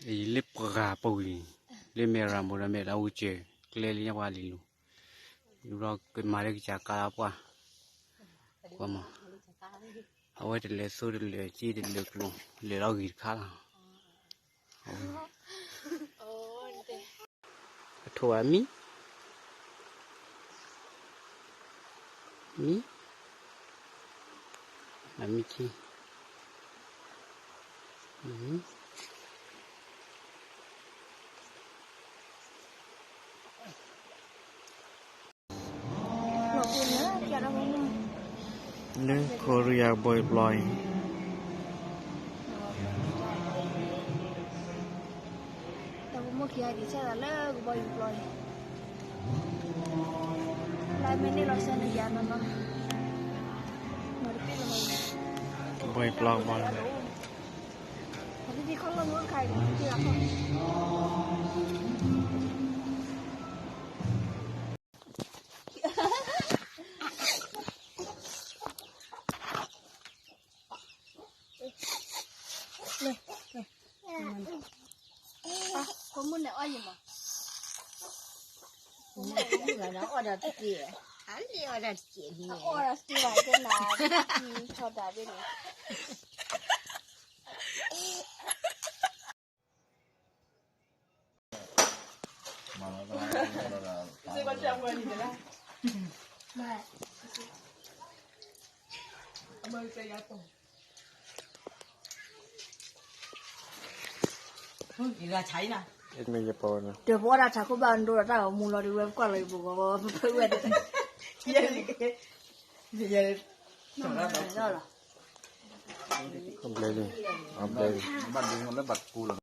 ယလၢပှၤပူၤလံ, လၢမဲၢ်ရၤမိၢ်ဒီးမဲၢ်လၢဝူစၢၤ ကျဲလၢညါပှၤလံၤလူၤ, ဒီးကမၤလၢကစၢ်ကါလၢပှၤ, ကွၢ်မး, အဝဲတလဲၤသိတလဲၤက့တလဲၤကျိၤ လဲၤလီၤဂ့ၤတခါလီၤ. အထိၣ်ဘၣ်မံ, မံ, အမံခံ, လၢခိရံယါကဘီယူၤပျီအံၤ, တၢ်ဖိမိၣ်ခံဂၤဒံးဆဲးသးလၢကဘီယူၤပျီအံၤ, လၢမ့ၢ်န့ၣ်လီၤဆဲးန့ၣ်ယၤနီၢ်နီၢ်, မၤတပ့ၢ်လီၤ, ကဘီယူၤပျီကဘီယူၤ, တၢ်တံၢ်ခီၣ်လီၢ်မုၢ်တခါအံၤ ဖိမုၣ်န့ၣ်အီၣ်ယံၤမး, ဖိမုၣ်န့ၣ်အီၣ်ဒီးတက့ၢ်, အလံၣ်အီၣ်ဒီးတက့ၢ်န့ၣ်, အီၣ်ဒီးတက့ၢ်ဘၣ်ကဲနၤ, ထီဒါဘ့ၣ်န့ၣ် တဲပအီၣ်တၢ်ဆါခိၣ်ဘၣ်အဒိဒီးတၢ်ဂီၤမူလီၤဒီး ဝဲပကွၢ်လီၤပဂီၤပဖုဝဲ, ယဲ, ယဲ, ဘျဲလံ, ဘျဲလံ, ဘၣ်ဒိလၢဘၣ်ကူလီၤ